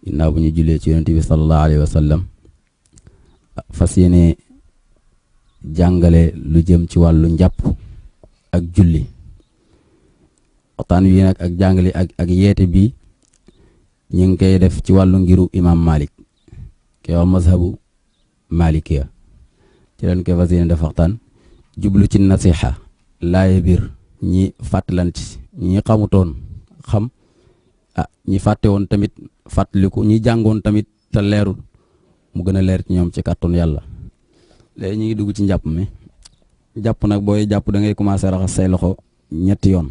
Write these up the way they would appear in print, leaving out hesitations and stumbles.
ginnaaw bu ñu jullee ci yonent bi sallallahu alayhi wa sallam fas yéene jàngale lu jëm ci wàllu njàpp ak julli. waxtaan wi nag ak jàngale ak yeete bi ñu ngi koy def ci wàllu ngiru imam Malik ke wax mazhabu malikiya ci leen koy fas yéene def waxtaan jublu ci nasiha laaye biir ñi fàttalanti ñi xamutoon xam ñi fàtte woon tamit fàttaliku ñi jàngoon tamit te leerul mu gën a leer ci ñoom ci kàttun yàlla. léegi ñu ngi dugg ci njàpp mi. jàpp nag booy jàpp da ngay commencé raxas say loxo ñetti yoon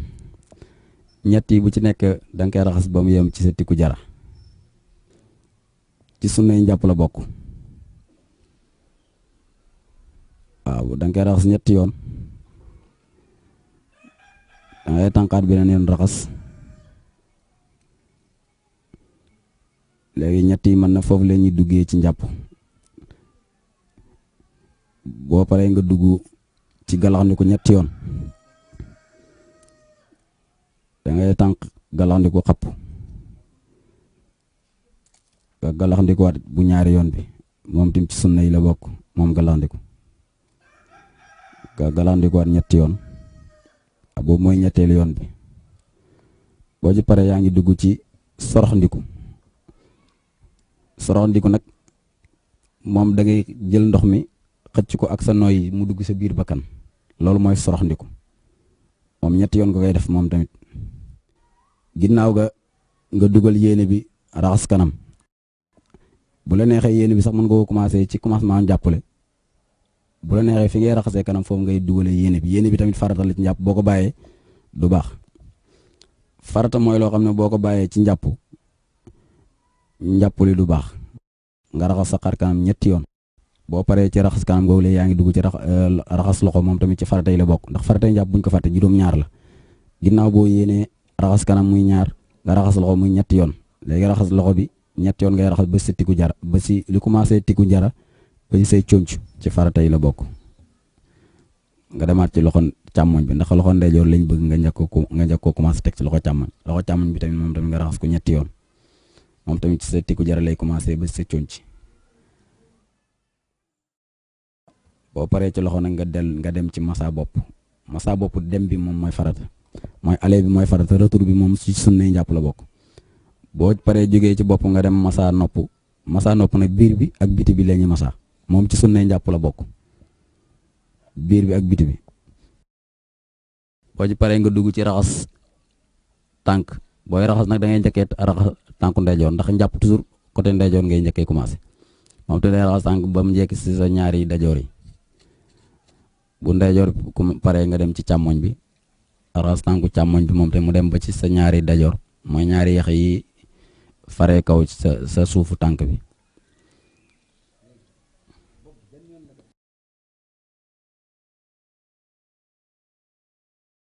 ñetti bu ci nekk da nga koy raxas ba mu yem ci sa tikku jara ci sunnay njàpp la bokk. waaw da nga koy raxas ñetti yoon da ngay tànqaat beneen yoon raxas. léegi ñett yi mën na foofu la ñuy duggee ci njàpp boo paree nga dugg ci galaxndiku ñetti yoon da ngay tànk galaxndiku xapp nga galaxndikuwaat bu ñaari yoon bi moom tim ci sunna yi la bokk moom galaxndiku nga galaxndikuwaat ñetti yoon boobu mooy ñetteelu yoon bi boo ci paree yaa ngi dugg ci soroxndiku soroxndiku nag moom da ngay jël ndox mi xëcc ko ak sa nooy mu dugg sa biir bakkan loolu mooy soroxndiku moom ñetti yoon nga koy def moom tamit. ginnaaw ga nga dugal yéene bi raxas kanam bu la neexee yéene bi sax mën nga ko commencé ci commencement jàppale bu la neexee fi ngay raxasee kanam foofu ngay dugalee yéene bi tamit farata la ci njàpp boo ko bàyyee du baax. farata mooy loo xam ne boo ko bàyyee ci njàpp li du baax. nga raxas sa xar kanam ñetti yoon boo paree ci raxas kanam googu yaa ngi dugg ci raxas loxo moom tamit ci farata yi la bokk ndax farata yi njàpp buñ ko fàtte juróom-ñaar la. ginnaaw boo yéenee raxas kanam muy ñaar nga raxas loxo muy ñetti yoon léegi raxas loxo bi ñetti yoon ngay raxas ba si tikku jara ba si li commencé tikku jara ba si say conc ci farata yi la bokk. nga demaat ci loxo càmmoñ bi ndax loxo ndeyjoor lañ bëgg nga njëkk ko commencé teg ci loxo càmmoñ bi tamit moom tamit nga raxas ko ñetti yoon moom tamit ci sa tikku jara lay commencé ba si sa conc. boo paree ci loxo nag nga dem ci massa bopp dem bi moom mooy farata mooy aller bi mooy farata retour bi moom ci sunnay njàpp la bokk. boo paree jógee ci bopp nga dem massa nopp nag biir bi ak biti bi la ñuy massa moom ci sunnay njàpp la bokk biir bi ak biti bi. boo ci paree nga dugg ci raxas tànk booy raxas nag da ngay njëkkee raxas tànku ndeyjoor ndax njàpp toujours côté ndeyjoor ngay njëkkee commencé moom te day raxas tànk ba mu njëkk ci sa ñaari dajoor yi. bu ndeyjoor ku paree nga dem ci càmmoñ bi raxas tànku càmmoñ bi moom te mu dem ba ci sa ñaari dajoor mooy ñaari yax yi faree kaw ci sa suufu tànk bi.